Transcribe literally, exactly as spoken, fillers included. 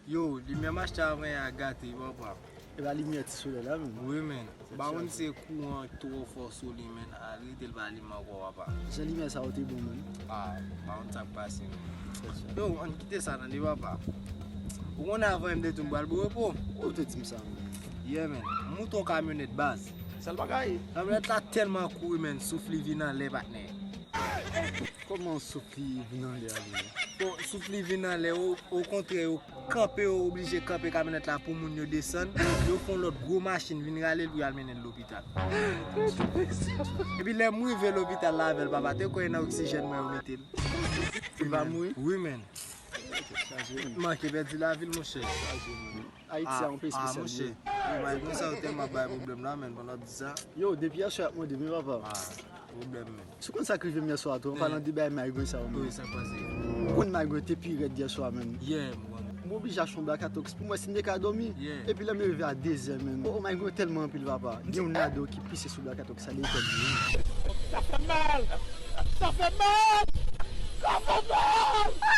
Yo, limyè m achte avan yè a gate, papa. E pa limyè ti solèy la menm. Wi, men. M pa konn se kouran twò fò sou li, men. Al rete l pa alim ankò, papa. Jan limyè sa yo te bon, menm. Ah, m pa konn sa k pase, men. Yo, ann kite sa tande, papa. Ou konnen avan m te di m pral bo repo. Ou te di m sa, menm. Yeah, men. M moute yon kamyonèt baz. Sèl bagay. Kamyonèt la tèlman kouri, men. Souf li vin anlè, patnè. Kòman souf li vin anlè a, menm? Bon, souf li vin anlè, o- okontrè, yo kanpe, yo oblije kanpe kamyonèt la pou moun yo desann. Yo fè yon lòt gwo machin vin rale l pou y al mennen l lopital. Epi lè m rive lopital la avè l, papa, te kwè nan oksijèn mwen yo mete l. Li pa mouri? Wi, men. Chaje, menm. Manke pèdi lavi l, monchè. Ayiti a yon peyi espesyal. Monchè. Yo bay konsa yo tèlman bay pwoblèm la, men, pandan w di sa. Yo, depi yèswa y ap mande, men papa. Ah, pwoblèm, men. Si w konn sa k rive m yèswa tou, an palan de bagay mayigwen sa yo, Wi, menm. sa k pase. Ou konn mayigwen te pi rèd yèswa, menm. Yeah, m konn. M oblije achte yon blakatoks pou m wè si m te ka dòmi. Yeah. Epi lè m rive a dezè, menm. O mayigwen tèlman anpil, papa. Gen yon nado ki pise sou blakatoks sa, li kòm li. Sa fè mal! Sa fè mal! Sa fè mal!